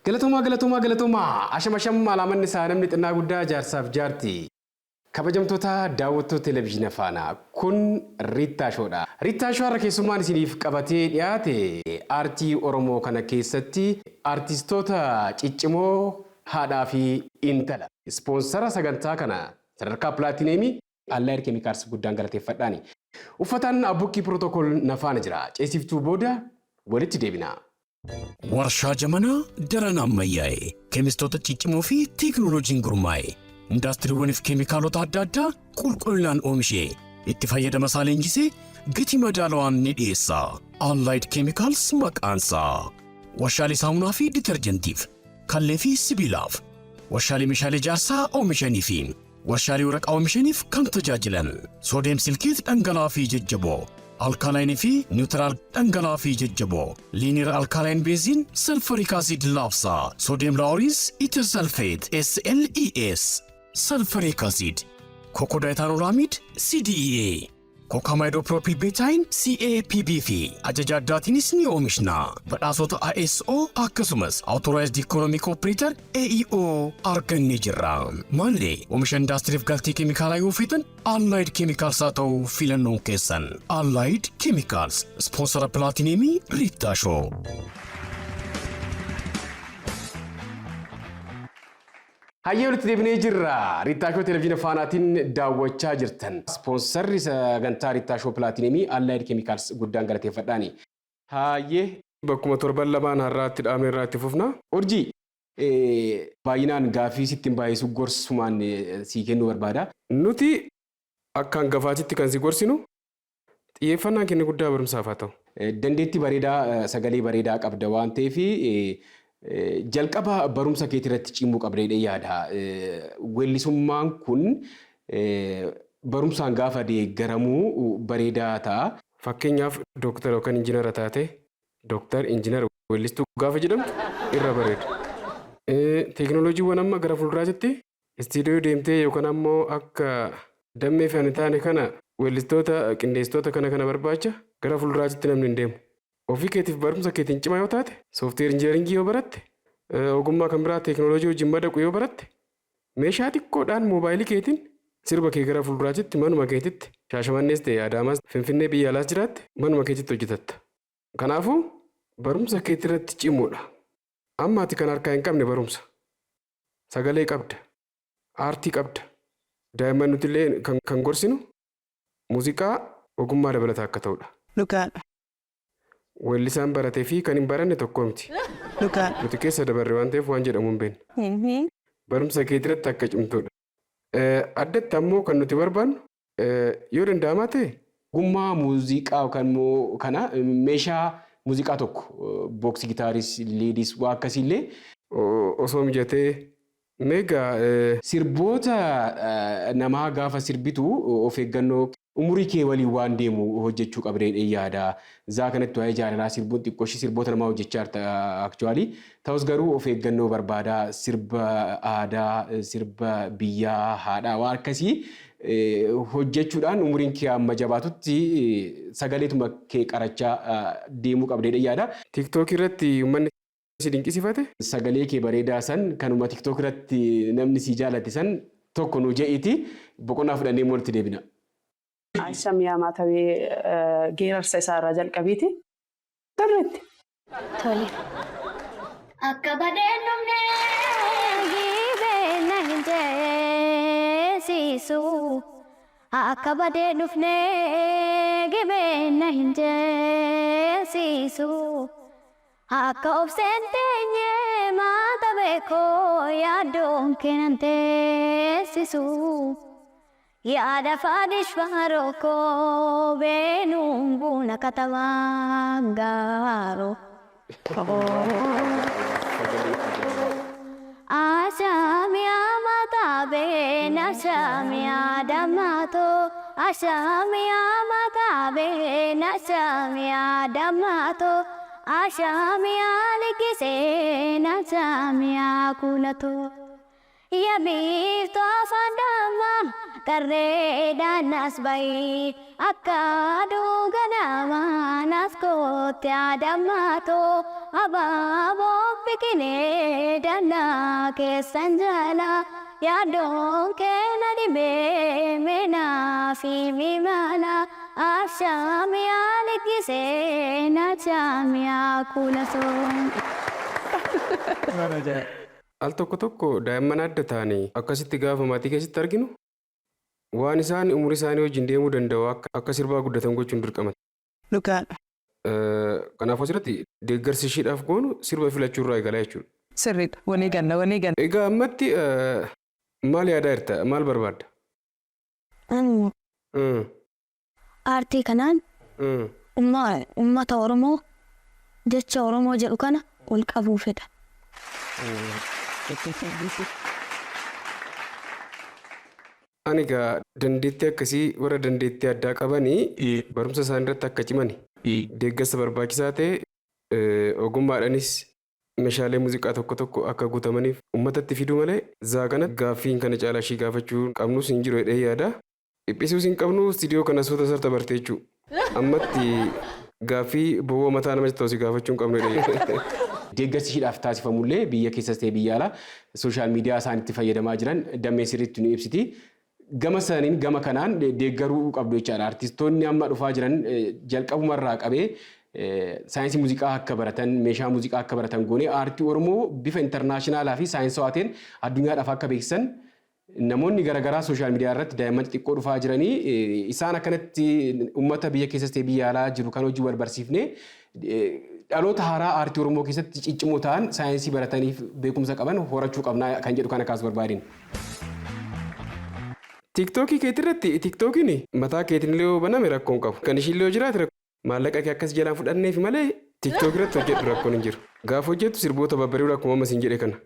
Galatoomaa, galatoomaa, galatoomaa! Asham, asham! Alaamanni isaa namni xinnaa guddaa, jaarsaaf jaarti. Kabajamtoota daawwattoota Televezyiina Faanaa, kun Riittaa Shoodha. Riittaa Shoo har'a keessummaan isiniif qabatee dhiyaate aartii Oromoo kana keessatti aartistoota ciccimoo haadhaa fi intala. Ispoonsara sagantaa kana sadarkaa pilaatineemii Allaayid Keemikaals guddaan galateeffadhaani. Uffataan Abbukkii Pirootokool na faana jira. Ceesiftuu booda walitti deebina. Warshaa Jamanaa daran ammayyaa'e, keemistoota ciccimoo fi teeknooloojiin gurmaa'e, indaastiriiwwaniif keemikaalota adda addaa qulqullinaan oomishee itti fayyadama isaa leenjisee gatii madaalawaan ni dhiyeessa. Allied Chemicals maqaansaa. Warshaalee saamunaa fi ditarjentiif, kallee fi sibiilaaf, warshaalee meeshaalee ijaarsaa oomishanii fi warshaalee waraqaa oomishaniif kan tajaajilan sodium silicate dhangala'aa fi jajjaboo, alkaalaayinii fi neutral dhangala'aa fi jajjaboo, linear alkaline benzene sulfuric acid laabsaa, sodium lauryl ether sulfate SLES, sulfuric acid, cocodiethanolamide CDEA, cocamidopropyl betaine CAPB fi ajaja addaatiinis ni oomishna. Badhaasota ISO akkasumas Authorized Economic Operator AEO argannee jirra. Maallee oomisha indaastiriif galtee keemikaalaa yoo feetan, Allied Chemicals haa ta'u filannoon keessan. Allied Chemicals, sponsora pilaatineemii Riittaa Show. Hayyee, walitti deebinee jirra. Riittaa Shoo Televezyiina Faanaatiin daawwachaa jirtan. Ispoonsarri sagantaa Riittaa Shoo Pilaatineemii Allied Chemicals guddaan galateeffadhaani. Hayyee, bakkuma torban lamaan har'aatti dhaabne irraa itti fufna. Urjii, baay'inaan gaaffii sitti hin baay'isu, gorsumaan sii kennuu barbaada. Nuti akka hangafaatitti kan si gorsinu, xiyyeeffannaan keenya guddaa barumsaaf haa ta'u. Dandeettii bareedaa, sagalee bareedaa qabda waan ta'eef, jalqaba barumsa keetii irratti cimuu qabda jedhee yaada. Weellisummaan kun barumsaan gaafa deeggaramuu bareedaa ta'a. Fakkeenyaaf, dooktara yookaan injinara taate, dooktar, injinar, weellistuu gaafa jedhamtu irra bareeda. Teekinooloojiiwwan amma gara fuulduraatitti istiidiyoo deemtee yookaan ammoo akka dammee fi ani taane kana weellistoota, qindeessitoota kana kana barbaacha gara fuulduraatitti namni hin deemu. Ofii keetiif barumsa keetiin cimaa yoo taate, software engineering yoo baratte, ogummaa kan biraa teekinooloojii wajjin madaqu yoo baratte, meeshaa xiqqoodhaan moobaayilii keetiin sirba kee gara fuulduraatitti manuma keetitti, Shaashamannees ta'e Adaamaas, Finfinnee, biyya alaas jiraatte, manuma keetitti hojjetatta. Kanaafuu barumsa keetii irratti cimuudha. Amma ati kan harkaa hin qabne barumsa. Sagalee qabda. Aartii qabda. Daa'imman nuti illee kan gorsinu muuziqaa ogummaa dabalataa akka ta'udha. Dhugaadha. Weellisaan baratee fi kan hin baranne tokko miti. Dhugaadha. Nuti keessa dabarre waan ta'eef waan jedhamu hin beeknu. Barumsa keetii irratti akka cimtuudha. Addatti ammoo kan nuti barbaannu, yoo danda'amaa ta'e, ogummaa muuziqaa yookaan immoo kana meeshaa muuziqaa tokko, box gitaaris, leadis, waa akkasiillee osoo mijatee meegaa. Sirboota namaa gaafa sirbitu of eeggannoo umurii kee waliin waan deemu hojjechuu qabda jedhee yaada. Zaa kanatti waa'ee jaalalaa sirbuun xiqqoo ishii sirboota namaa hojjechaa jirta actually. Ta'us garuu of eeggannoo barbaada. Sirba aadaa, sirba biyyaa, haadhaa, waan akkasii hojjechuudhaan umuriin kee amma jabaatutti sagaleetuma kee qarachaa deemuu qabda jedhee yaada. TikTok irratti uummanni si dinqisifate. Sagalee kee bareedaa san, kanuma TikTok irratti namni si jaalate san tokko nu je'iti, boqonnaa fudhannee immoo walitti deebina. Ashamiyaa Maatawee geerarsa isaa irraa jalqabiiti. Sirriitti. Tole. Akka badeen dhumnee. Giibee na hin ceesisu. Akka badee dhufnee gibee na hin ceesisu. Akka obseen teenyee maata beekoo yaaddoon keenan teessisu. Yaada faadish faaroo koo beenuun buuna katamaa gaaroo. Ashaamiyaa mataa been, ashaamiyaa dammaatoo, ashaamiyaa mataa been, ashaamiyaa dammaatoo, ashaamiyaa liqiseen, ashaamiyaa kuulatoo. Yaa biiftuu afaan dammaa qarreedhaan as bahi akka aduu ganamaa naas kootti adammaatoo abaaboo biqilee dallaa keessan jala yaaddoon keena dhibee meenaa fi mimala ashaamiyaa liggisee nachaamiyaa kuulasoo. Al tokko tokko daa'imman adda ta'anii akkasitti gaafa maatii keessatti arginu waan isaan umurii isaanii wajjin deemuu danda'u akka sirbaa guddatan gochuun dirqama. Dhugaadha. Kanaafuu asirratti deeggarsi ishiidhaaf goonu sirba filachuu irraa eegala jechuudha. Sirriidha. Walii galla walii galla. Egaa ammatti maal yaadaa jirta? Maal barbaadda? Ani aartii kanaan uummata Oromoo jecha Oromoo jedhu kana ol qabuu fedha. Ani egaa dandeettii akkasii warra dandeettii addaa qabanii barumsa isaanii irratti akka cimani deeggarsa barbaachisaa ta'e ogummaadhaanis meeshaalee muuziqaa tokko tokko akka guutamaniif uummatatti fiduu malee zaa kana gaaffiin kana caalaa ishii gaafachuu qabnus hin jiru jedhee yaada. Dhiphisuus hin qabnu istiidiyoo kana suuta sarta bartee jechuudha. Ammatti gaaffii bowwoo mataa nama ta'u si gaafachuu hin qabnu jedhee. Deeggarsi ishiidhaaf taasifamullee biyya keessas ta'e biyya alaa social media isaan itti fayyadamaa jiran damee sirriitti nu ibsiti. Gama saniin gama kanaan deeggaruu qabdu jechaadha. Artistoonni amma dhufaa jiran jalqabumarraa qabee saayinsii muuziqaa akka baratan, meeshaa muuziqaa akka baratan goonee aartii Oromoo bifa international fi saayinsawaa ta'een addunyaadhaaf akka beeksisan namoonni garaagaraa social media irratti daa'imman xixiqqoo dhufaa jiranii isaan akkanatti uummata biyya keessas ta'e biyya alaa jiru kan hojii wal barsiifnee dhaloota haaraa aartii Oromoo keessatti ciccimoo ta'an saayinsii barataniif beekumsa qaban horachuu qabnaa kan jedhu kana kaasuu barbaadin. TikTokii keetirratti TikTokiin mataa keetiin illee yoo baname rakkoon qabu. Kan ishiin illee yoo jiraate maallaqa kee akkas jalaan fudhanneef malee TikTok irratti hojjedhu rakkoon hin jiru. Gaafa hojjettu sirboota babbareedoo akkuma amma siin jedhe kana.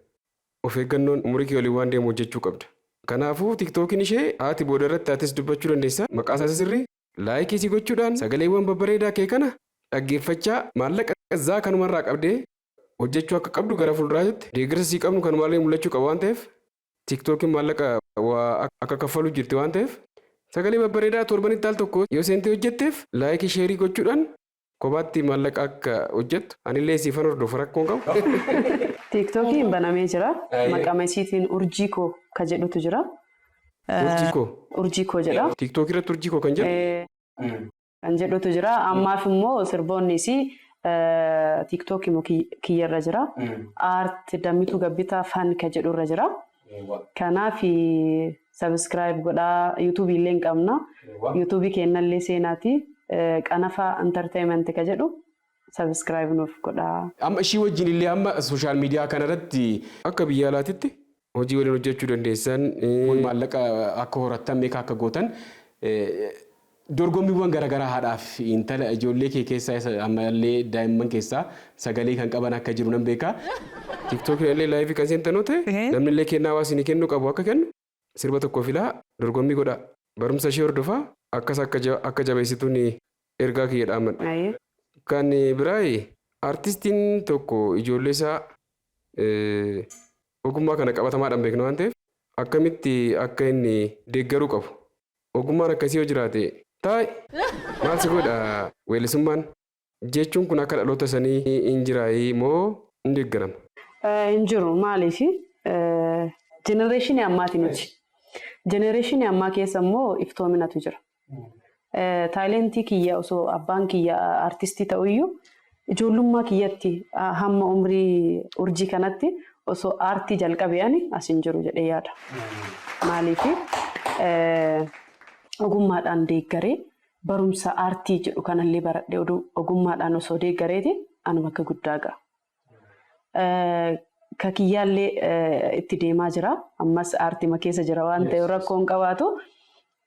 Of eeggannoon umurii kee waliin waan deemu hojjechuu qabda. Kanaafuu TikTokiin ishee haati booda irratti atis dubbachuu dandeessa. Maqaa isaa sirrii like si gochuudhaan sagaleewwan babbareedaa kee kana dhaggeeffachaa maallaqa zaa kanumarraa qabdee hojjechuu akka qabdu gara fuulduraatti deeggarsa sii qabnu kanumaallee mul'achuu qaba waan ta'eef TikTokiin maallaqa waa akka kaffalu jirti waan ta'eef sagalee babbareedaa torbanitti al tokko yoo seentee hojjetteef like share gochuudhaan kophaatti maallaqa akka hojjettu anillee siifan hordofa rakkoon qabu. TikTokiin banamee jira. Maqaa isiitiin Urjii koo ka jedhutu jira. Urjii koo. Urjii koo jedha. TikTokii irratti Urjii koo kan jedhu. Kan jedhutu jira. Ammaaf immoo sirboonni isii TikTokii immoo kiyyarra jira. Aart Dammituu Gabbitaa fan ka jedhurra jira. Kanaaf subscribe godhaa YouTubeii illee hin qabna. YouTubeii kennallee seenaati. Qanafaa Entertainment ka jedhu subscribe nuuf godhaa. Amma ishii wajjin illee amma social media kanarratti akka biyya alaatitti hojii waliin hojjechuu dandeessan maallaqa akka horattan meeqa akka gootan dorgommiiwwan garaagaraa haadhaaf intala ijoollee kee keessaa ammallee daa'imman keessaa sagalee kan qaban akka jiru nan beeka. TikTokiin illee live kan seentan ta'e namni illee kennaa hawaasni kennuu qabu akka kennu sirba tokko filaa dorgommii godhaa barumsa ishee hordofaa akkas akka jabeessituun ergaa kiyya dhaammadha. Kan biraa artistiin tokko ijoollee isaa ogummaa kana qabatamaadhaan beekna waan ta'eef akkamitti akka inni deeggaruu qabu. Ogummaan akkasii yoo jiraate taa'e maal si godha weellisummaan jechuun kun akka dhaloota sanii hin jiraayii moo hin deeggarama? Hin jiru maaliif generationii ammaati nuti. Generationii ammaa keessa immoo iftoominatu jira. Talentii kiyya osoo abbaan kiyya artistii ta'uyyuu ijoollummaa kiyyatti hamma umrii Urjii kanatti osoo aartii jalqabee ani as hin jiru jedhee yaada. Maaliif ogummaadhaan deeggaree barumsa aartii jedhu kanallee baradhee ogummaadhaan osoo deeggareeti ani bakka guddaa ga'a. Ka kiyyaallee itti deemaa jira. Ammas aartima keessa jira waan ta'eef rakkoo hin qabaatu.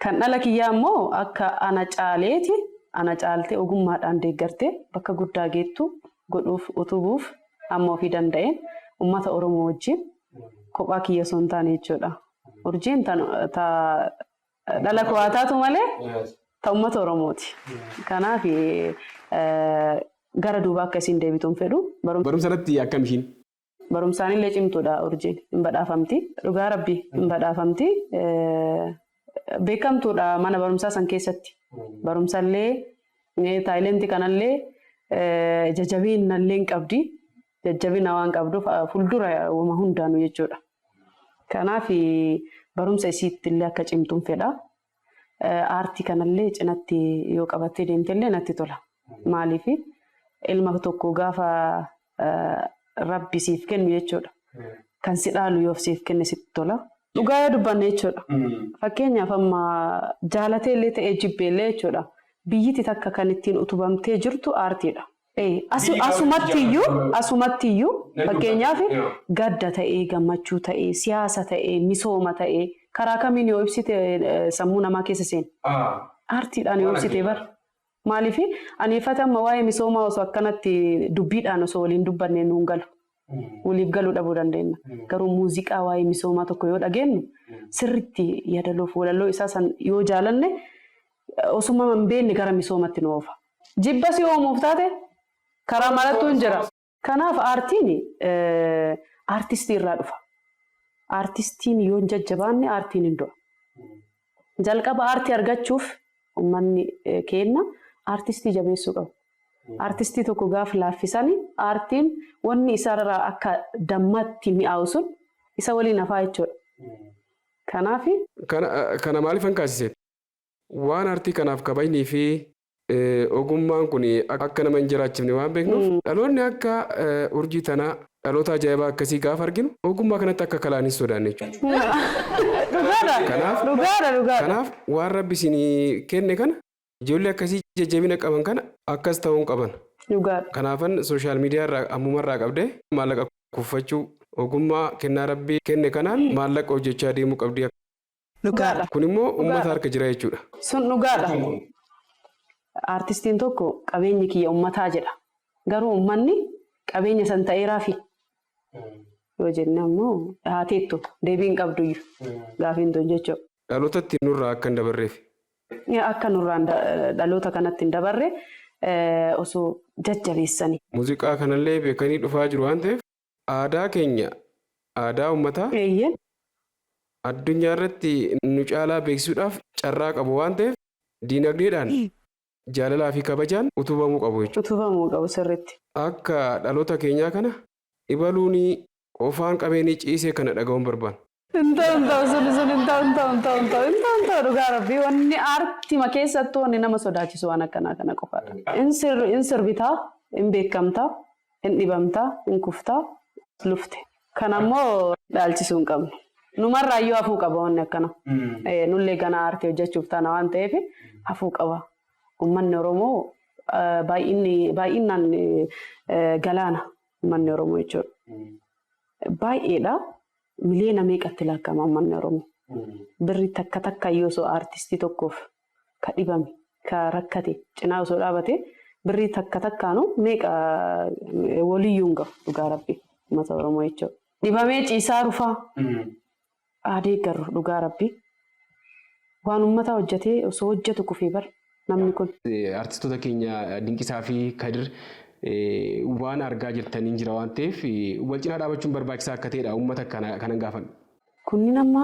Kan dhala kiyyaa immoo akka ana caaleeti ana caaltee ogummaadhaan deeggartee bakka guddaa geettu godhuuf utubuuf amma ofii danda'een uummata Oromoo wajjin kophaa kiyya osoo hin taane jechuudha. Urjiin dhala koo haa taatu malee ta uummata Oromooti. Kanaaf gara duubaa akka isiin deebitu hin fedhu. Barumsa irratti akkam ishiin? Barumsaan illee cimtuudha Urjiin. Hin badhaafamti. Dhugaa Rabbi hin badhaafamti. Beekamtuudha mana barumsaa san keessatti. Barumsallee taayilentii kanallee jajjabiinallee hin qabdi. Jajjabina waan qabduuf fuuldura wama hundaanuu jechuudha. Kanaaf barumsa isiitti illee akka cimtuun fedha. Aartii kanallee cinatti yoo qabattee deemte illee natti tola. Maaliif ilma tokko gaafa Rabbi siif kennu jechuudha. Kan si dhaalu yoo siif kenne sitti tola. Dhugaa yoo dubbanne jechuudha. Fakkeenyaaf amma jaalatee illee ta'ee jibbee illee jechuudha. Biyyiti takka kan ittiin utubamtee jirtu aartiidha. Asumattiyyuu fakkeenyaaf gadda ta'ee, gammachuu ta'ee, siyaasa ta'ee, misooma ta'ee karaa kamiin yoo ibsite sammuu namaa keessa seena. Aartiidhaan yoo ibsite bara. Maaliif ani ifata amma waa'ee misoomaa osoo akkanatti dubbiidhaan osoo waliin dubbanne nuun galu. Waliif galuu dhabuu dandeenya. Garuu muuziqaa waa'ee misoomaa tokko yoo dhageenyu sirriitti yaadaloof walaloo isaa san yoo jaalanne osuma hin beekne gara misoomatti nu oofa. Jibba si uumuuf taate karaa marattuu hin jira. Kanaaf aartiin aartistii irraa dhufa. Aartistiin yoo hin jajjabaanne aartiin hin du'a. Jalqaba aartii argachuuf uummanni keenya aartistii jabeessuu qabu. Aartistii tokko gaafa laaffisanii aartiin wanni isarraa akka dammaatti mi'aawu sun isa waliin hafaa jechuudha. Kanaaf. Kana maaliifan kaasise? Waan aartii kanaaf kabajnii fi ogummaan kun akka nama hin jiraachifne waan beeknuuf dhaloonni akka Urjii tanaa dhaloota ajaa'ibaa akkasii gaafa arginu ogummaa kanatti akka kalaan hin sodaanne jechuudha. Dhugaadha. Dhugaadha dhugaadha. Kanaaf waan Rabbi isinii kenne kana ijoollee akkasii jajjabina qaban kana akkas ta'uu hin qaban. Dhugaadha. Kanaafan sooshaal miidiyaa irraa ammumarraa qabdee maallaqa kuffachuu ogummaa kennaa Rabbi kenne kanaan maallaqa hojjechaa deemuu qabdi. Dhugaadha. Kun immoo uummata harka jira jechuudha. Sun dhugaadha. Aartistiin tokko qabeenyi kiyya uummataa jedha. Garuu uummanni qabeenya san ta'eeraafi yoo jenne ammoo haateettu deebii hin qabduyyuu gaafiin tun jechuudha. Dhalootatti nurraa akka hin dabarreef. Akka nurraan dhaloota kanatti hin dabarre osoo jajjabeessanii. Muuziqaa kanallee beekanii dhufaa jiru waan ta'eef aadaa keenya aadaa uummataa addunyaa irratti nu caalaa beeksisuudhaaf carraa qabu waan ta'eef diinagdeedhaan jaalalaa fi kabajaan utubamuu qabu jechuudha. Utubamuu qabu sirriitti. Akka dhaloota keenyaa kana ibaluun qofaan qabeenii ciisee kana dhaga'uun barbaanna. Hin ta'u hin ta'u sun sun hin ta'u hin ta'u hin ta'u hin ta'u hin ta'u hin ta'u dhugaa Rabbii wanni aartima keessattuu wanni nama sodaachisu waan akkanaa kana qofaadha. In sirbitaa, hin beekamtaa, hin dhibamtaa, hin kuftaa, lufte. Kana ammoo dhaalchisuu hin qabnu. Numarraayyuu hafuu qaba wanni akkana. Nullee ganaa aartii hojjechuuf taana waan ta'eef hafuu qaba. Uummanni Oromoo baay'inaan galaana uummanni Oromoo jechuudha. Baay'eedha. Miliyoona meeqatti lakkaa'ama uummanni Oromoo. Birri takka takka iyyuu osoo aartistii tokkoof ka dhibame, ka rakkate cinaa osoo dhaabate birrii takka takkaanuu meeqa waliyyuu hin gahu dhugaa Rabbi uummata Oromoo jechuudha. Dhibamee ciisaa rufaa haa deeggarru dhugaa Rabbi. Waan uummataa hojjetee osoo hojjetu kufee bar namni kun. Artistoota keenya Dinqisaa fi Kadir waan argaa jirtaniin jira waan ta'eef wal cinaa dhaabachuun barbaachisaa akka ta'edha uummata kanan gaafadhu. Kunniin amma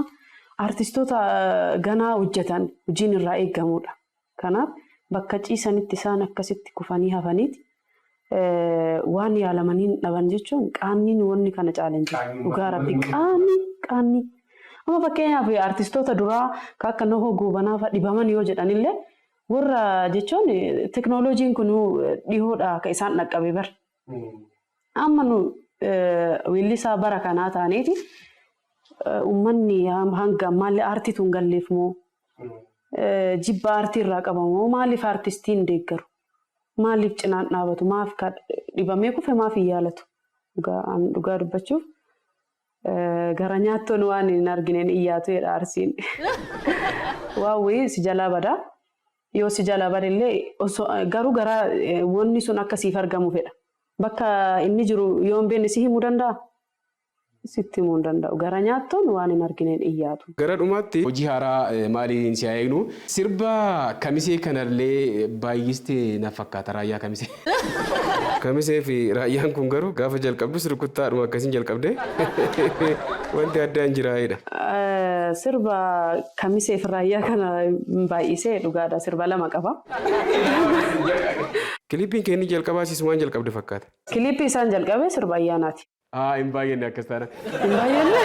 artistoota ganaa hojjetan hojiin irraa eegamudha. Kanaaf bakka ciisanitti isaan akkasitti kufanii hafaniiti waan yaalamanii dhaban jechuun qaanniin wanni kana caalan jiru. Dhugaa Rabbi qaanii qaanii. Amma fakkeenyaaf artistoota duraa kan akka Nohoo Goobanaa fa'a dhibaman yoo jedhanillee warra jechuun teknooloojiin kun dhihoodha akka isaan dhaqqabe bar. Amma nu weellisaa bara kanaa taaneeti uummanni hanga ammaallee aartiitu hin galleef moo jibba aartii irraa qabamoo maaliif aartistiin deeggaru? Maaliif cinaan dhaabatu? Maaf dhibamee kufe maaf hin yaalatu? Dhugaa dubbachuuf gara nyaattoon waan hin argineen iyyaatu jedha Arsiin. Waawwii si jalaa badaa. Yoo si jalaa badellee garuu gara wanni sun akka siif argamu fedha. Bakka inni jiru yoo hin beekne si himuu danda'a? Sitti himuu hin danda'u. Gara nyaattuun waan hin argineen iyyaatu. Gara dhumaatti hojii haaraa maaliin si haa eegnu? Sirba Kamisee kanallee baay'istee na fakkaata, Raayyaa Kamisee. Kamisee fi Raayyaan kun garuu gaafa jalqabdus rukuttaadhuma akkasiin jalqabde, wanti addaa hin jiraayedha. Sirba Kamisee fi Raayyaa kana baay'isee dhugaadha. Sirba lama qaba. Kiliippiin keenni jalqabaa waan jalqabde fakkaata. Kiliippii isaan jalqabe sirba ayyaanaati. Haa, hin baay'anne akkas taana. Hin baay'anne.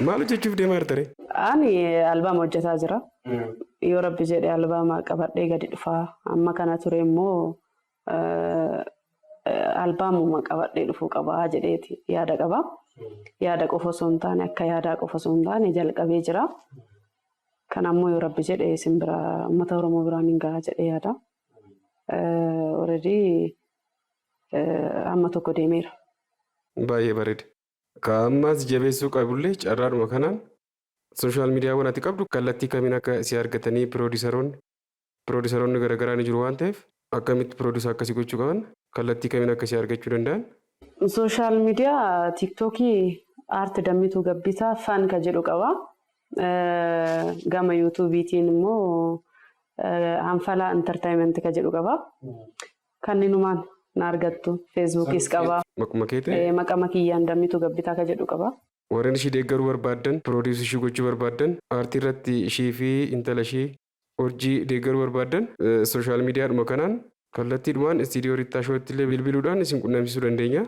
Maal hojjechuuf deemaa jirta ree? Ani albaama hojjetaa jira. Yoo Rabbi jedhe albaama qabadhee gadi dhufaa. Amma kana ture immoo albaamuma qabadhee dhufuu qabaa jedheeti yaada qaba. Yaada qofa osoo hin taane, akka yaadaa qofa osoo hin taane jalqabee jira. Kana ammoo yoo Rabbi jedhe isin bira, uummata Oromoo biraan hin gahaa jedhee yaada. Already amma tokko deemeera. Baay'ee bareeda. Ka ammaas jabeessuu qabullee carraadhuma kanaan social mediaawwan ati qabdu kallattii kamiin akka si argatanii, piroodisaroonni garaagaraa ni jiru waan ta'eef, akkamitti produce akkasii gochuu qaban, kallattii kamiin akka si argachuu danda'an. Social media TikTokii Art Dammituu Gabbisaa Fan ka jedhu qaba. Gama YouTubeiitiin immoo Hanfalaa Entertainment ka jedhu qaba. Kanneenumaan na argattu. Facebookis qaba. Maquma keetiin? Maqama kiyyaan Dammituu Gabbitaa ka jedhu qaba. Warreen ishii deeggaruu barbaaddan, produce ishii gochuu barbaaddan, aartii irratti ishii fi intala ishii Urjii deeggaruu barbaaddan, social mediadhuma kanaan kallattiidhumaan istiidiyoo Rittaa Showtti illee bilbiluudhaan isin qunnamsiisuu dandeenya.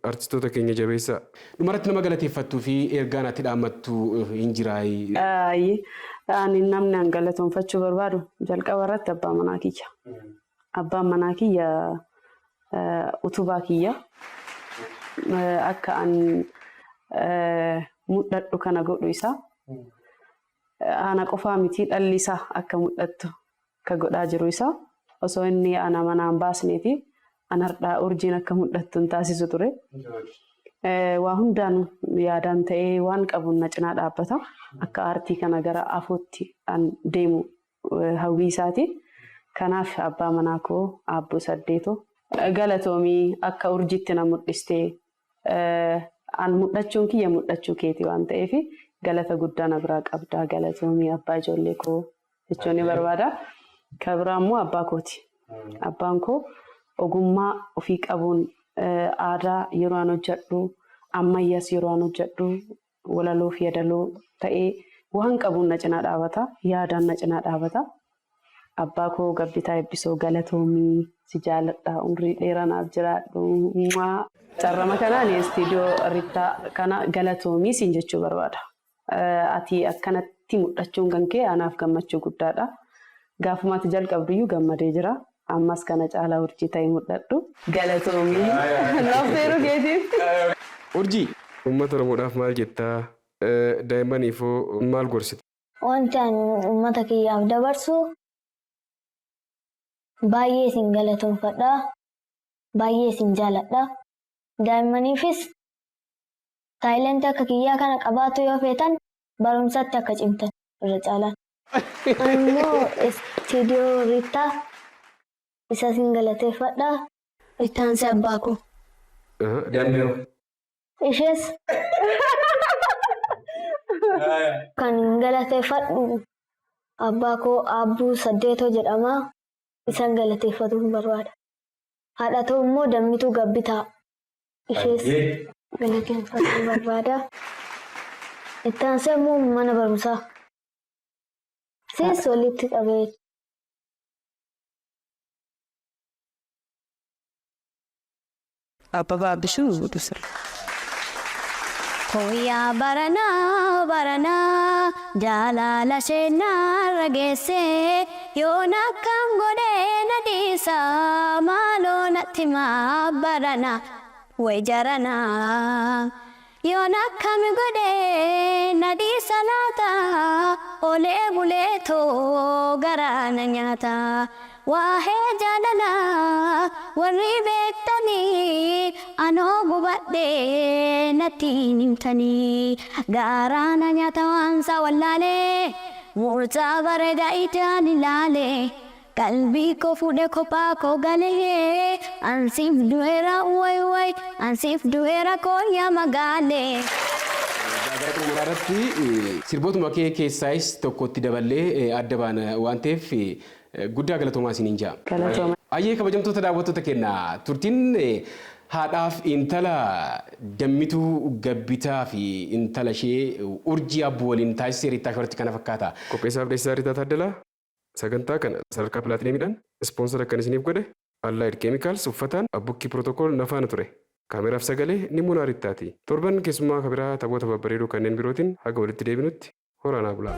Artistoota keenya jabeessaa. Dhumarratti nama galateeffattuu fi ergaan ati dhaammattu hin jiraayi? Ani namni an galatoonfachuu barbaadu jalqaba irratti abbaa manaa kiyya. Abbaan manaa kiyya utubaa kiyya. Akka an mul'adhu kana godhu isaa. Ana qofaa miti, dhalli isaa akka mul'attu akka godhaa jiru isaa. Osoo inni ana manaan baasnee fi an har'aa Urjiin akka mul'attu hin taasisu ture. Waa hundaan yaadaan ta'ee waan qabuun na cinaa dhaabbata. Akka aartii kana gara afootti an deemu hawwii isaati. Kanaaf abbaa manaa koo Aabboo Saddeetoo galatoomii, akka Urjiitti na mul'istee, an mul'achuun kiyya mul'achuu keeti waan ta'eef galata guddaa na biraa qabdaa, galatoomii abbaa ijoollee koo jechuun ni barbaada. Kan biraa immoo abbaa kooti. Abbaan koo ogummaa ofii qabuun aadaa yeroo an hojjedhu, ammayyaas yeroo an hojjedhu, walaloo fi yaadaloo ta'ee waan qabuun na cinaa dhaabata. Yaadaan na cinaa dhaabata. Abbaa koo Gabbitaa Eebbisoo, galatoomii, si jaaladha, umrii dheeraa naaf jiraadhu. Carrama kanaan istiidiyoo Rittaa kana galatoomii siin jechuu barbaada. Ati akkanatti mul'achuun kan kee anaaf gammachuu guddaadha. Gaafuma ati jalqabduyyuu gammadee jira. Ammas kana caalaa urjii ta'e mul'adhu. Galatoomii. Naaf keetiif. Urjii, uummata Oromoodhaaf maal jettaa? Daa'immaniifoo maal gorsita? Wanti ani uummata kiyyaaf dabarsu, baay'ee isin galatoomfadha. Baay'ee isin jaaladha. Daa'immaniifis talent akka kiyyaa kana qabaatu yoo feetan barumsatti akka cimtan irra caalaan. Immoo istiidiyoo Riittaa isa isin galateeffadha. Ittaansee abbaa koo. Dammee. Ishees kan galateeffadhu abbaa koo Aabbuu Saddeetoo jedhama. Isan galateeffatuun barbaada. Haadha ta'u immoo Dammituu Gabbitaa. Ishees galateeffachuu barbaada. Itti aansee immoo mana barumsaa. Siis walitti qabee. Abbabaa Abbishuu Dusir. Koyyaa baranaa baranaa jaalala sheenarra geessee yoon akkam godhee na dhiisa, maaloo natti maa barana way jaranaa, yoon akkam godhee na dhiisa laata, olee buleetoo garaa na nyaata. Waa'ee jaalalaa warri beektanii anoo gubadhee natti hin himtanii, garaa na nyaata waansa wallaalee murtaa bareeda ijaan ilaalee. Qalbii koo fuudhee kophaa koo galee ansiif du'eera way way ansiif du'eera kooyyaa magaalee. Gara xumuraa irratti sirbootuma kee keessaayis tokkotti daballee adda baana waan ta'eef guddaa galatoomaa isiniin ja'a. Galatooma. Ayyee, kabajamtoota daawwattoota keenya, turtiin haadhaaf intala Dammituu Gabbitaa fi intala ishee Urjii Abbuu waliin taasisee Riittaa Shoorti kana fakkaata. Qopheessaaf dhiyeessaa Riitaa Taaddalaa. Sagantaa kana sadarkaa pilaatineemiidhaan sponsor akkan isiniif godhe Allied Chemicals uffataan Abbukkii Protocol nafaana ture. Kaameraaf sagalee ni Munaa Riittaati. Torban keessummaa kabiraa taphoota babbareedoo kanneen birootiin haga walitti deebinutti horaanaa bulaa.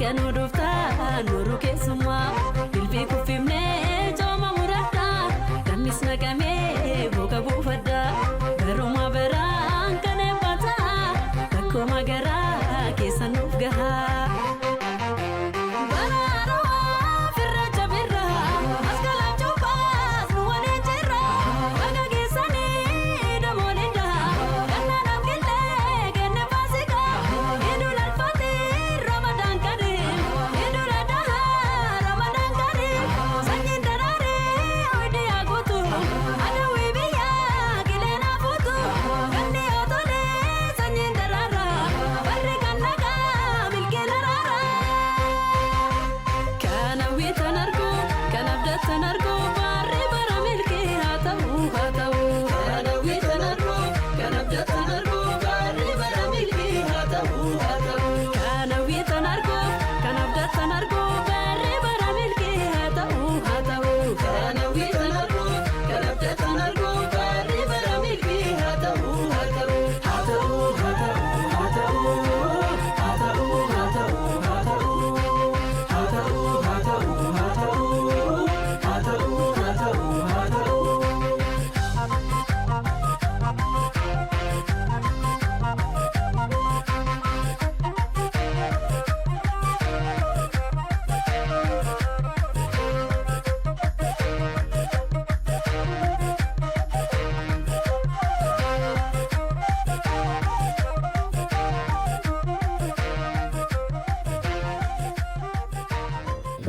Kennu dhuftaa nuruu keessumaa dilbii kuffifnee cooma muradhaa gammis naqamee boka buufadhaa baruma baraan kan eebbataa rakkoo garaa keessa nuuf gahaa. Baraaroo firra birra maskala cuuphaas nu waliin jirra bakka geessanii damoolidha gannaadhaaf qillee kenne faasika idul alfaatii ramadaan kariim idul adahaa ramadaan kariim sanyiin daraaree hojii haguutu adawii biyyaa qilee naafuutu ganni yoo tolee sanyiin daraara barri kan nagaa milkii laraara.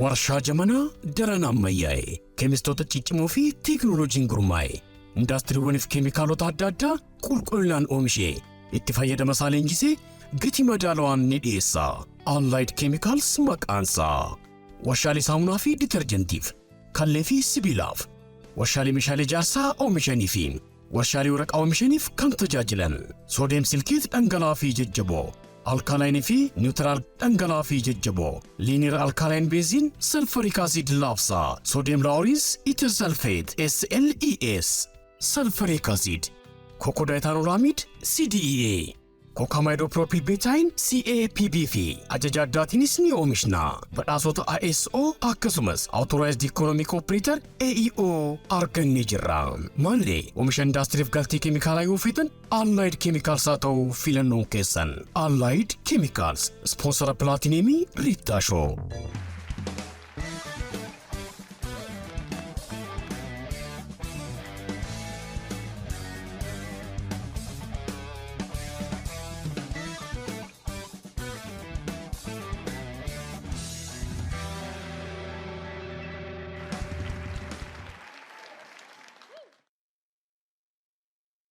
Warshaa Jamanaa daran ammayyaa'e, keemistoota ciccimoo fi teekinooloojiin gurmaa'e, indaastiriiwwaniif keemikaalota adda addaa qulqullinaan oomishee itti fayyadama isaa leenjisee gatii madaalawaan ni dhiyeessa. Allied Chemicals maqaansaa. Warshaalee saamunaa fi ditarjentiif, kallee fi sibiilaaf, warshaalee meeshaalee ijaarsaa oomishanii fi warshaalee waraqaa oomishaniif kan tajaajilan sodium silicate dhangala'aa fi jajjaboo, alkaline fi neutral dhangala'aa fi jajjaboo, linear alkaline benzene sulfuric acid laafsaa, sodium laureth ether sulfate SLES, sulfuric acid, cocodiethanolamide CDEA, cocamidopropyl betaine CAPB fi ajaja addaatiinis ni oomishna. Badhaasota ISO akkasumas Authorized Economic Operator AEO argannee jirra. Maallee oomisha indaastiriif galtee keemikaalaa yoo feetan, Allied Chemicals haa ta'u filannoon keessan. Allied Chemicals, sponsora pilaatineemii Riittaa Show.